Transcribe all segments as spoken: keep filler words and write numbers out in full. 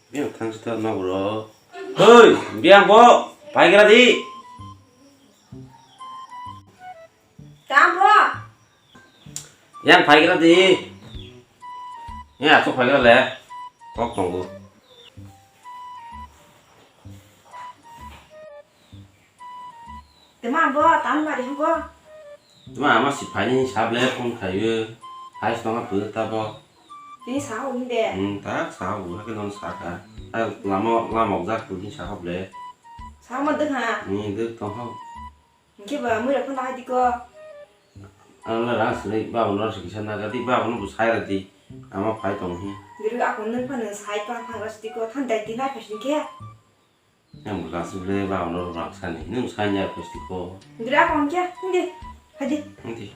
Biyang thangsi ta no bro. Hoi, biyang bo, paigra di. Tamo. Yang paigra di. Ya, asok paigra le. Kok tonggo. Tama bo, tamo mari hangko. Tama ama si phaini sable phone khayo. Phai stonga phu ta bo. Tini sa hwn de. Hmm, ta sa hwn, hake non sa kha. Ta lama, lama jak phu ni sa hable. Sa ma dek ha. Ni dek tong ho. Hingke ba, mui rok phano hai diko. Ang le rang sini ba uno sini sa na jadi ba uno bu sai ra di. Ama phai tong hi. Diri ako nung phano sai tong thang ra sini ko than dai di nai phai sini ke. Yang buka sih le ba ono rang sani. Nung sanya pasti ko. Dira kon kya? Hindi. Hadi. Hindi.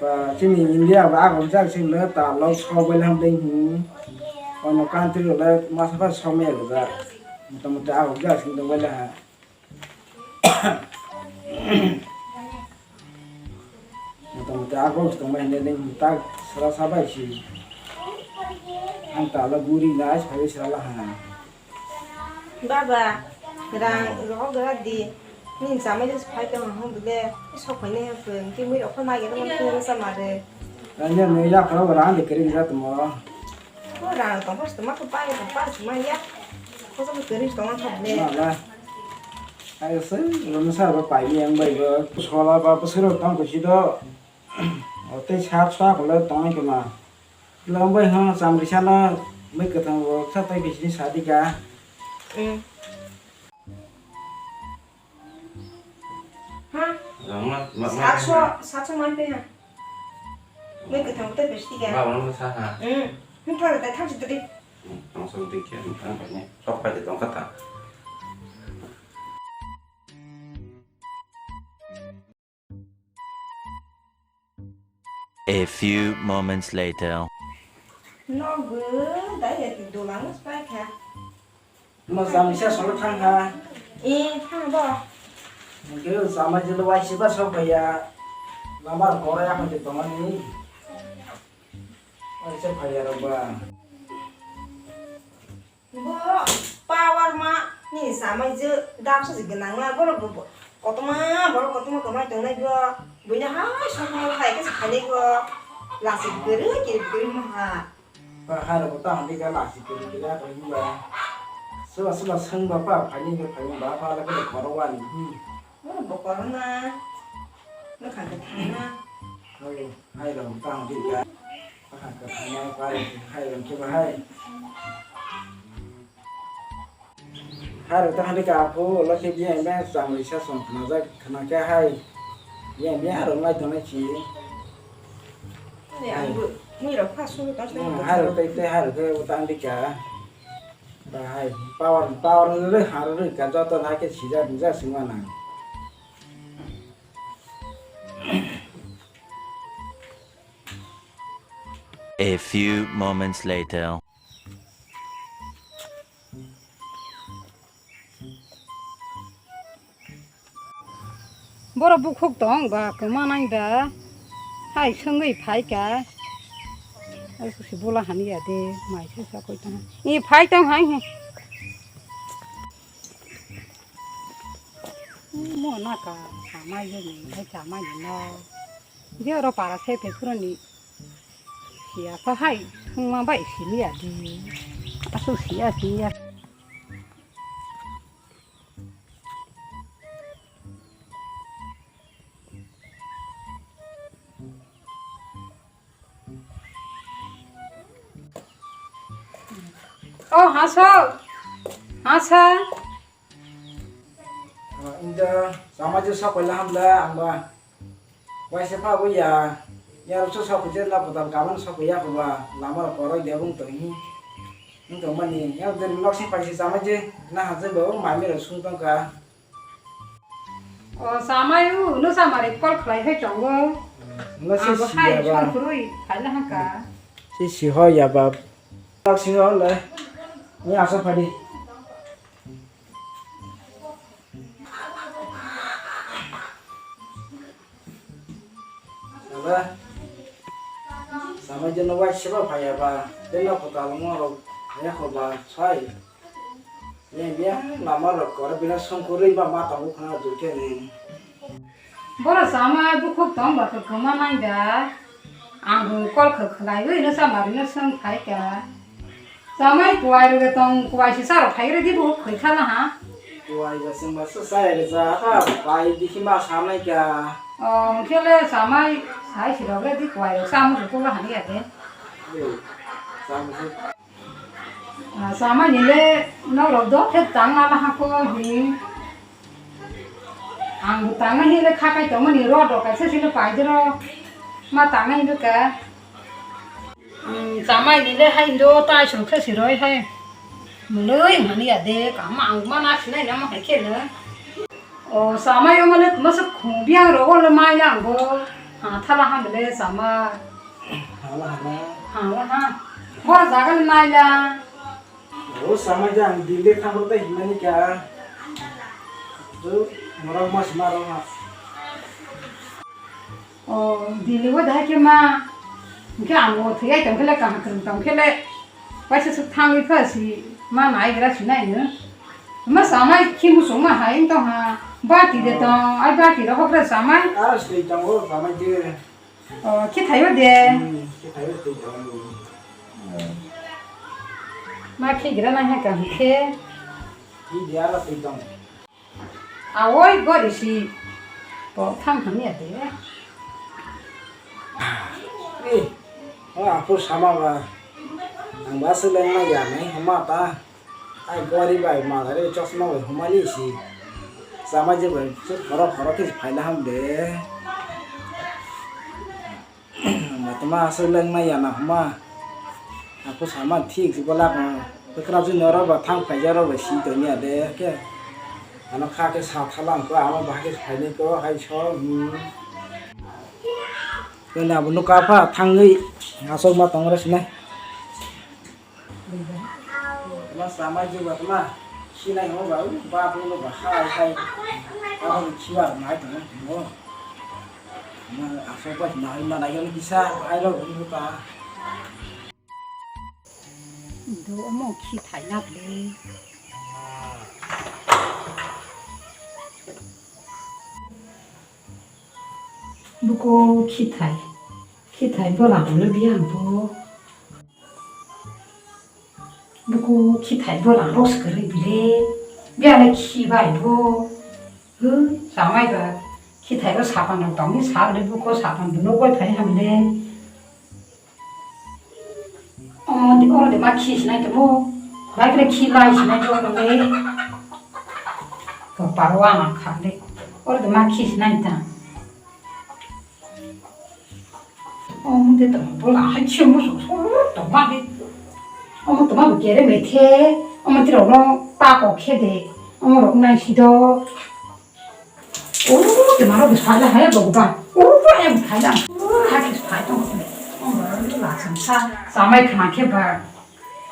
Ba chini India ba agom jak sing le ta lok so bai lam ding hi. Ono country le masa ba so me ga. Mota mota agom jak sing le wala ha. Mota mota agom tong bai ne ding tak sara sabai si. Ang ta la guri na sai sara la ha. Baba, rang rohok gra di. Nini chamai dos phai tong hwn bile, sok phai nai hwn, twi mui rok phano nai gana mani khe sa mare. Ani ani ya khoro rang de kering ja tmo. Ko rang tong phos tma ko pai tong pa tma ya. Ko so kering tong kha bile. Na na. Ai se, lo sa ba pai ni ang bai go. Sola ba pasiro tong ko si do. O tei sak sak le tong khe ma. Lombai ha chamrisa no mui kwthang bo sa tai bisini sadi ka. Mm. Ha? Lama, ma, ma. Sakso, sakso man pe ha. Mui kwthang bo tai bisini ka. Ba, wala sa ha. Mm. Hum, thang dai, thang si dri. Hmm, tong so dri kya, tong pa ni. Sok pa de tong kata. A few moments later. Nogo, dai ya ti dolang spai kha. Mo jam isa solo thang ha. E, thang bo. Ke jama jelo wai siba sok ya. Lamar kore ya ko tongani. Wai se phai ya ro ba. Bo power ma ni samai je dapsa je gwnang ma borok bo kotorma borok kotorma kwmai tongnai bo buino hai sokma hai khe khainai bo lasi kwrwi kwrwi kwrwi ma ha. Ba hai rok ta handi ga lasi kwrwi kwrwi ha tong ba. Soba soba seng ba pa phaini ga phaini ba pa la khe khoro wani. Hmm. Bo korona. Nokha khe thangna. Hai hai rok ta handi ga. Pakha kwthangma pari hai rang khe bahai. Hai rang ta hande ka aphu ulo khe biyang biyang chamrisa song khnajak khna khe hai. Biyang biyang aro nai tongnai si. Ani ang bo mui rok pha suru tong. Hmm, hai rang tei tei hai rang khe uta hande ka. Bahai power power rw har rw ka joto nai khe sijak nijak singma nang. A few moments later. Borok bukhuk tong ba kwma nang da hai swngwi phai ka. Ai kusi bola hamya de mai se sa koi tong. I phai tong hai he. Mo na ka samai ye ni hai samai ni no. Jero para se te phuroni. Siya pa hai, ma bai simi ya di. Asu siya siya. Oh, haso. Hasa. Inda sama je sok la hamla angba. Waisa pha bo ya. Ya ro sok je na podal kaman sok ya ko ba. Lama ro koroi de bung to hi. Nung to mani ya de nok si paisi sama je na ha je bo mami ro sung tong ka. O samai u no samari call khlai hai tongo. No se si ya ba. Phai la ha ka. Si si ho ya ba. Nok si ho le. Ni asa phadi. Aba. Samai jeno bai seba phaya ba, jeno kotal mo rok ya ko ba sai. Ye ye lama rok kor bina songkurui ba ma tongo khna dukhe ni. Boro samai bukhuk tong ba kwma nai da. Ang kol khe khlai wi no samari no song phai ka. Samai kuai rwgwi tong, kuai si sa rok phai rwdi bo khoi khala ha. Kuai ba sing ba sa sa ya ja ha bai di hima sa nai ka. O, hwnkhe le samai sai si rok le di kuai rok sa mu ko ba hani ya de. Yo, sa mu se. Ah, samai ni le no rok do khe tang ala ha ko hi. Ang bo tangna hinwi kha kai tongmani rot rok kaisa sino paidoro ma tangna hinwi ka. Hmm, chamai ni le hai do tai song khe siroi hai. Mwnwi mani ya de kama ang ma na sinai na ma hai khe no. O chamai o mane masa khung biang rok o le mai na ang bo. Ha thala ham le chamai. Hala hala. Hala ha. Bor jaga le nai la. O samai jang Delhi thangro tei himani kya. Tu morok mas maro ha. O Delhi o dahai khe ma. Hingke ang o thiyai tong khe le kaham kwrwng tong khe le. Paisa suk thangwi pha si ma nai gra si nai no. Ma samai khimu sung ma hai tong ha. Bati de tong, ai bati ro hokra samai. Aras tei tong o samai de. O, khe thaio de. Hmm, khe thaio de. Ma khe gira nai ha kaham khe. Khe gira la twi tong. Awoi gori si. Bo thang hamya de. Eh, o apo sama ba. Ang ba se leng na ya nai homa ta. Ai gori bai malari chosma bai humani si. Sama je bai chut khoro khoro khe phaila ham de. Matma aswk leng nai ya na huma. Aku sama thik si bola ko. Pekra ju noro ba thang phaija ro ba si to nia de ke. Ano kha ke sa thala ko ama ba ke phaini ko hai so. Hmm. Kena bunu ka pha thangwi aswk ma tong ra sinai. Ma samai jeba tma, sinai ho ba, u ba bo no ba hai hai. Abo ni khibar nai tong mo. Ma asok ba nai ma nai ni kisa, ai ro ni ta. Do mo khi thai na le. Buko khi thai. Khi thai bo la bo le biang bo. Buku khi thai bo rang rok swkang bile. Bia le khi bai bo. Hu, samai ba. Khi thai bo sapan rok tong ni sa le buko sapan bo no goi phai ham le. Omo de, oro de ma khi sinai to mo. Bai kre khi lai sinai to mo le. To parwa na kha le. Oro de ma khi sinai ta. Omo de tong bola hai chemo so so tong ma de. Omo tong ma bo kere methe. Omo tiro no ta ko khe de. Omo rok nai si do. O de ma ro bo sa la hai bo ba. O ba em khai da. Ha ki khai tong. Omo ro la sam sa. Sa mai khna khe ba.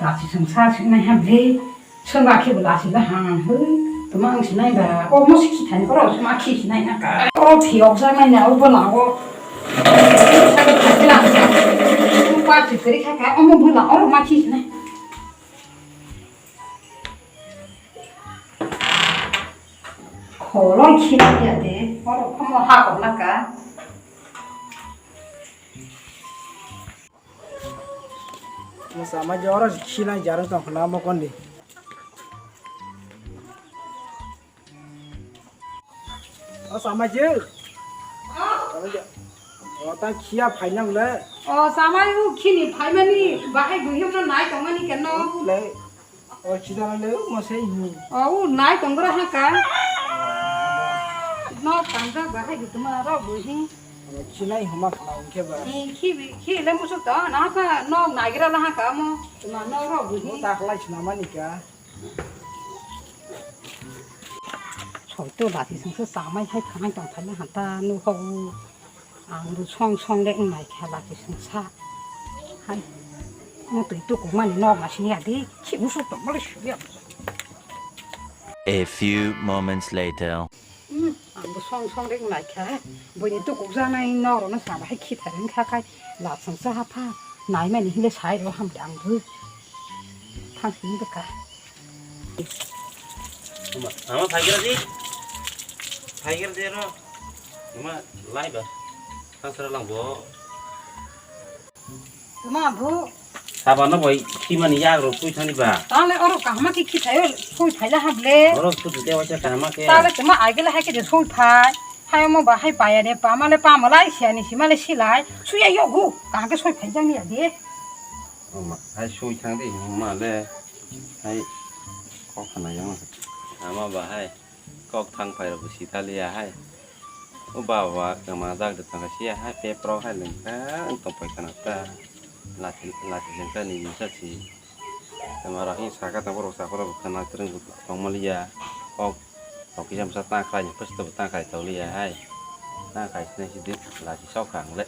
Lasi sung sa si nai ha ble. Sung ba khe bo lasi ba ha. Hu. Tuma ang si nai ba. O mo si khi thani oro suma khi si nai na ka. Oro thi ok sa nai na o bo la o. Sa ke thak la. Sung ba si kri kha ka. O mo bo la oro ma khi si nai. Kholong khi na ya de. Oro khomo ha ko na ka. Mo sama je oro khina jarang tong khna mo kondi. O sama je. Sama je. O ta khia phainang le. O sama u khini phaimani bahai buhimno nai tongmani kenno. Le. O chidana le mo sei hi. O u nai tongro ha ka. No tangga bahai gitma ro buhi. Chinai homa khna hwnkhe ba. Ni khi bi, khi le musuk to, na kha nok nagira la ha ka mo. Tuma nok rok budi. Mo ta khlai sina mani ka. Soi to lati sung se samai hai khanai tong thai na hanta nu ho. Ang bu song song de nai kha lati sung sa. Hai. Mo tui tu ko mani nok na sini adi. Khi musuk to mo le shu ya. A few moments later. Hmm, ang bo song song de nai kha. Bo ni tu kuk ja nai no ro no sa ba hai khi thai kha kai. La sung sa ha pha. Naimani hile sai ro hamle ang bu. Thang sini beka. Ama, ama phaigra di. Phaigra di ro. Ama lai ba. Thang sara lang bo. Tuma bu. Saba no boi khimani yak ro tui thani ba. Tale oro kahma ki khithayo soi thaila hamle. Oro sudu te wacha kahma ke. Tale tuma aigela hai ke de soi thai. Hai mo ba hai paya de pa male pa malai siani si male silai. Suya yogu. Kaham ke soi thai jang ya de. Oma, hai sui thang di, oma le, hai kok khana yang. Ama ba hai, kok thang phai rok si thaliya hai. O ba ba, kama jak de thang si hai, pe pro hai leng ka, ang tong pai khana ta. Lati, lati jeng ka ni sa si. Kama ra hi sa ka ta borok sa borok khana tereng tong maliya. Kok, kok kisa masa ta khai, pes to ta khai to liya hai. Ta khai sne si dit, lati sok khang le.